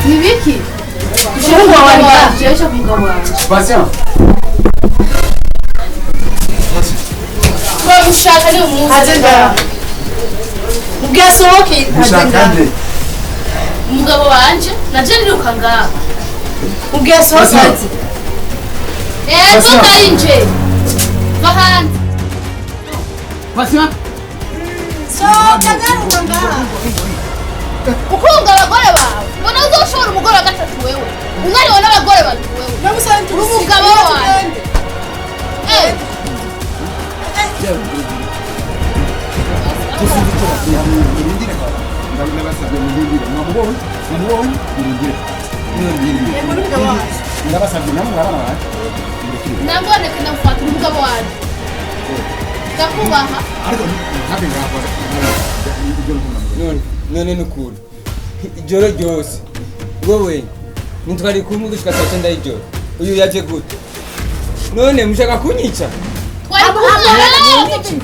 Nibiki? Patient. Gushaka ni umunsi. Agenda. Ubwasohoke Gushaka nde? Umugabo wanje naje niruka ngaha. Ubwasohoke. Eh, soka inje. Va hanze. Patient. Soka ngaruka ngaha. Ukunga abagore bawe. Mbona uzoshobora umugore wa gatatu wewe. Unariwe n'abagore babiri wewe. Namusanze umugabo wawe. Eh. Namboneke ndamufata umugabo wanjye. Ndakubaha. None nukuri. Ijoro ryose. Wowe nitwari kumwe gushika saa 9 y'ijoro. Uyu yaje gute? None mushaka kunyica? Twari kumwe.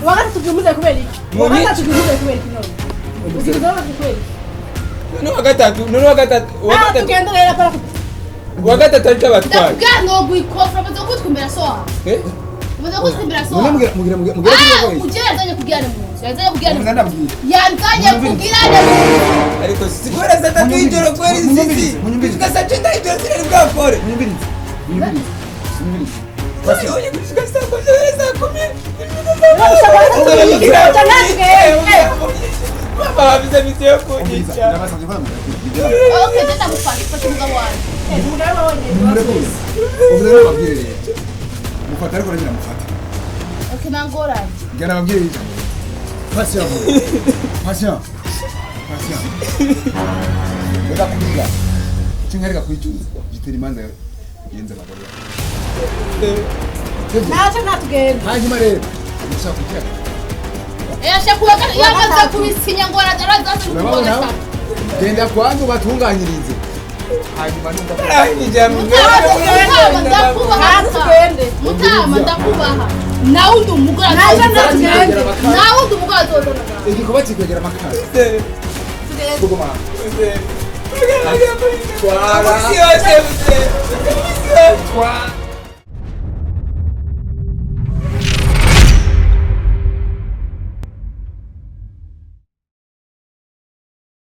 Wakati tukimuza kubera iki? Wakati tukimuza kubera iki none? Usikiza kubera iki? None wagatatu, none wagatatu, wagatatu. Tugenda rero para. Wagatatu ariko abatwaye. Ndakubwira ngo gwikofra bazo kutwimbera so. Eh? Bazo kutwimbera so. Mugira mugira mugira. Ujye yazanye kugirana mu nzu. Yazanye kugirana. Yanzanye kugirana. Ariko sigura saa 3 y'ijoro kweri sisi. Gushika saa 9 y'ijoro sinari bwakore. Munyumvirize. Munyumvirize. Munyumvirize. Basi oye gushika saa 10 saa 10. Mama babize misi yo kunyica. Okay, tenda mufate, fata umugabo wanjye. Umugabo wanjye. Umugabo wabwire rero. Mufata ariko nagira mufate. Okay, nangoranye. Gana babwire ijambo. Patient. Patient. Patient. Reka kubiga. Chingarika kwicuza. Gitera imanza yenze abagore. Naje natugenda. Hanyuma rero ushaka kugira. Yashakuwa yamaze kubisinya ngo araza kubona. Genda kwanza ubatunganyirize. Hanyuma numva Mutama ndakubaha. Nawe ndi umugore azozana. Nawe ndi umugore azozana. Igikoba kikwegera amakara. Kuguma. Twara.